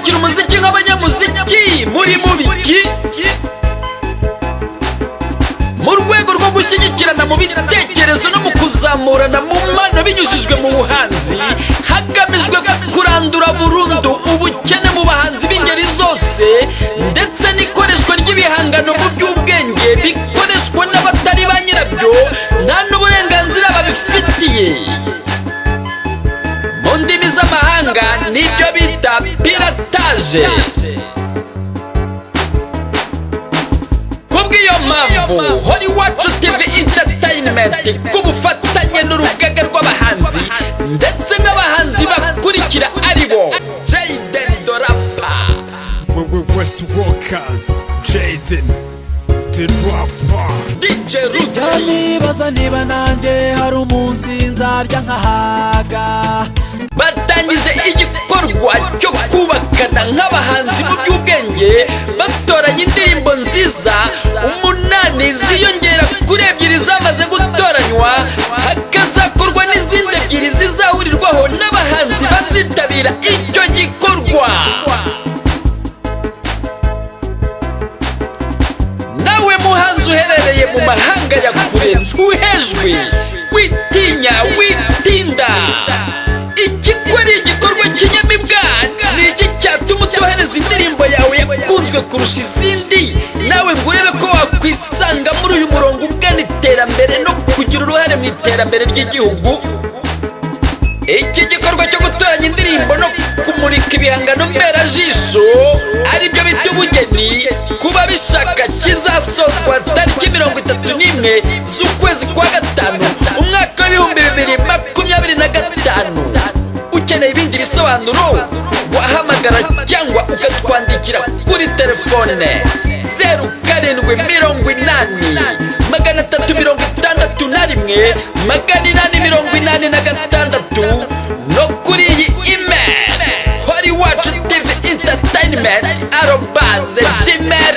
kwiyubakira umuziki nk'abanyamuziki muri mu biki? Mu rwego rwo gushyigikirana mu bitekerezo no mu kuzamurana mu mpano binyujijwe mu buhanzi, hagamijwe kurandura burundu ubukene mu bahanzi b'ingeri zose ndetse n'ikoreshwa ry'ibihangano mu by'ubwenge bikoreshwa n'abatari ba nyirabyo nta n'uburenganzira babifitiye, mu ndimi z'amahanga nibyo bita piratage. Kubw'iyo mpamvu, Hori Iwacu TV Entertainment, ku bufatanye n'urugaga rw'abahanzi ndetse n'abahanzi bakurikira, aribo Jayden Dorapa, We West Walkers, Jaden, the rapper. DJ Ruti, Nibaza niba nanjye hari umunsi nzarya nkahaga. Batangije igikorwa cyo kubakana nk'abahanzi mu by'ubwenge, batoranya indirimbo nziza umunani ziyongera kuri ebyiri zamaze gutoranywa, hakazakorwa n'izindi ebyiri zizahurirwaho n'abahanzi bazitabira icyo gikorwa. Nawe muhanzi uherereye mu mahanga ya kure, ntuhejwe, witinya, witinda. Iki ko ari igikorwa kinyamibwa, ni iki cyatuma utohereza indirimbo yawe yakunzwe kurusha izindi, nawe ngo urebe ko wakwisanga muri uyu murongo ugana iterambere no kugira uruhare mu iterambere ry'igihugu? Iki gikorwa cyo gutoranya indirimbo no kumurika ibihangano mberajisho, aribyo bita ubugeni, kuba bishaka, kizasozwa tariki 31 z'ukwezi kwa gatanu, umwaka wa 2025. Ukeneye ibindi bisobanuro, wahamagara cyangwa ukatwandikira kuri telefone 0780 361 886 no kuri iyi email, horiwacutventertainment@gmail.